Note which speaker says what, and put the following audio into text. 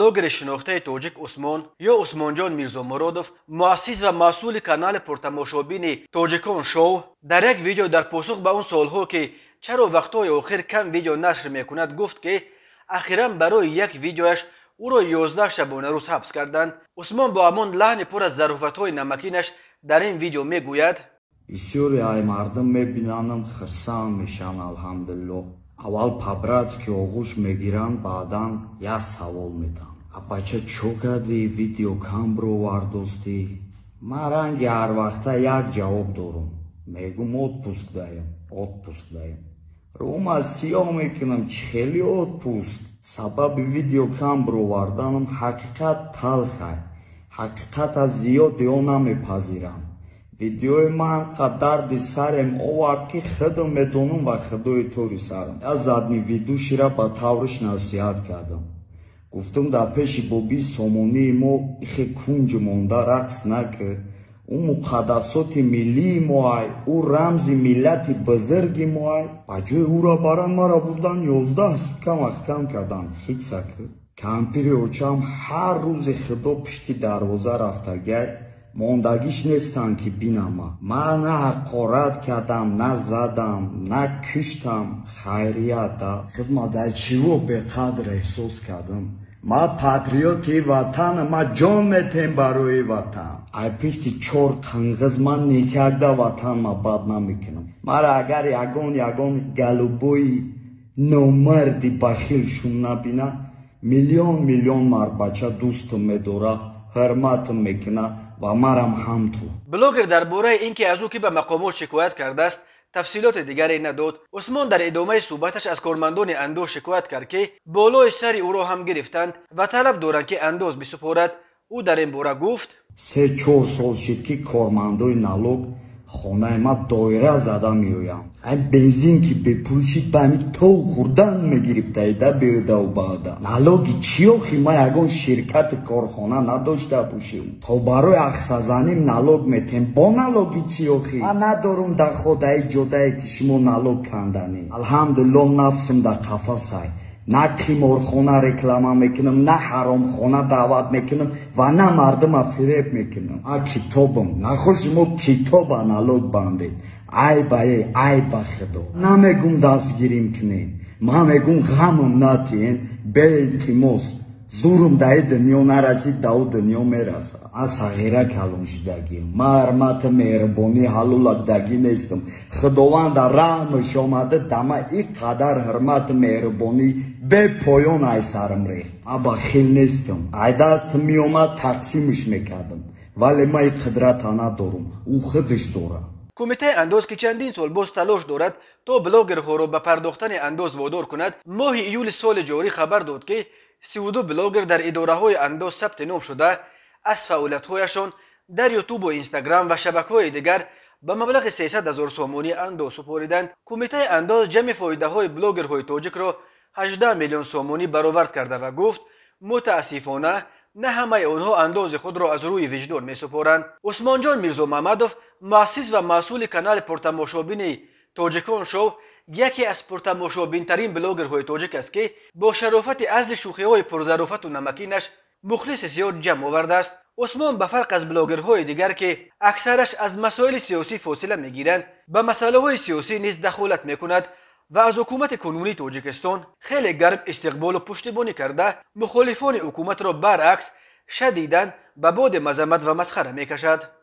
Speaker 1: Блогери шинохтаи тоҷик Усмон ё Усмонҷон Мирзомуродов, муассис ва масъули канали пуртамошобини «Тоҷикон шоу», дар як видео дар посух ба он суолҳо, ки чаро вақтҳои охир кам видео нашр мекунад, гуфт, ки ахиран барои як видеояш ӯро 11 шабонарӯз ҳабс карданд. Усмон бо ҳамон лаҳни пур аз зарофатҳои намакинаш дар ин видео мегӯяд:
Speaker 2: Бисёре ай мардум мебинанам, хирсанд мешаванд, алҳамдулилло. Аввал по-братски оғӯш мегиранд, баъдан як савол медиҳанд: «Апача, чо кардӣ, видео кам бировардостӣ?» Ман ранги ҳарвақта як ҷавоб дорум, мегӯм: «Отпуск даем, отпуск даем». Рӯма сиёҳ мекунам: чӣ хели отпуск? Сабаби видео кам бироварданам ҳақиқат талхай, ҳақиқат аз зиёди он намепазирам. Видеои ман қад дарди сарем овард, ки худам медонам ва худои тори сарам. Як задний ведущий ра ба тавриш насиҳат кардам, гуфтам: «Дар пеши бобии сомонии мо ихе кунҷ монда рақс накӣ. Ӯ муқаддасоти миллии моай, ӯ рамзи миллати бузурги моай». Ба ҷои ӯра баран, мара бурдан, 11 сутка маҳкам кардам. Хитсакӣ кампири очам ҳар рӯзи худо пушти дарвоза рафтагай, мондагиш нестанд, ки бинама. Ман на ҳақорат кардам, на задам, на киштам. Хайрията хидмат чиво беқадр эҳсос кардам. Ма патриоти ватанам, ма ҷон метем барои ватан. Ай пишти чор қанғиз ман никогда ватанма бад намекунам. Мара агар ягон голубой номарди бахил шум набина, миллион миллион марбача дӯстам медора, ҳурматам мекуна ва марам ҳамту.
Speaker 1: Блогер дар бораи ин ки аз ӯ ки ба мақомот шикоят кардааст, тафсилоти дигаре надод. Усмон дар идомаи суҳбаташ аз кормандони андоз шикоят кард, ки болои сари ӯро ҳам гирифтанд ва талаб доранд, ки андоз бисупорад. Ӯ дар ин бора гуфт:
Speaker 2: 3-4 сол шид, ки кормандои налог хонаи ма доира зада меоянд. Ай бензин ки бепул шид, ба ҳами тов хӯрдан мегирифтаида беудаву баъда. Налоги чӣ охи? Ма ягон ширкати корхона надошта бошем, то барои ахсазаним налог метем. Бо налоги чӣ охи? Ман надорум доходаи ҷодае, ки шумо налог канданӣ. Алҳамдулиллоҳ, нафсим дар қафасай. На қиморхона реклама мекунам, на ҳаромхона даъват мекунам ва на мардума фиреб мекунам. Ма китобам нахо, шумо китоба налог бандед. Ай ба ай ба худо намегум, дастгирим кунед, ман мегум, ғамам натиен, беилтимос. Зурум даи дунё нарасид, дау дунё мераса. Ман сағира калон шудагим, ман ҳурмату меҳрубонӣ ҳалула дагӣ нестам. Худованда раҳмаш омада, дама ин қадар ҳурмату меҳрубонӣ бепоён ай сарам рехт. Ман бахил нестам. Ай дастам меомад, тақсимаш мекардам, вале ман ин қудрата надорум, ӯ худаш дорад.
Speaker 1: Кумитаи андоз, ки чандин сол боз талош дорад, то блогерҳоро ба пардохтани андоз водор кунад, моҳи июли соли ҷорӣ хабар дод, ки 32 блогер дар идораҳои андоз сабти ном шуда, аз фаъолиятҳояшон дар Ютубу Инстаграм ва шабакаҳои дигар ба маблағи 300 ҳазор сомонӣ андоз супориданд. Кумитаи андоз ҷамъи фоидаҳои блогерҳои тоҷикро 18 миллион сомонӣ баровард карда ва гуфт, мутаассифона, на ҳамаи онҳо андози худро аз рӯи виҷдон месупоранд. Усмонҷон Мирзомамадов, муассис ва масъули канали пуртамошобини «Тоҷикон шоу», яке аз пуртамошобинтарин блогерҳои тоҷик аст, ки бо шарофати азли шӯхиҳои пурзарофату намакинаш мухлиси зиёд ҷамъ овардааст. Усмон, ба фарқ аз блогерҳои дигар, ки аксараш аз масоили сиёсӣ фосила мегиранд, ба масъалаҳои сиёсӣ низ дахолат мекунад ва аз ҳукумати кунунии Тоҷикистон хеле гарм истиқболу пуштибонӣ карда, мухолифони ҳукуматро баръакс шадидан ба боди мазаммат ва масхара мекашад.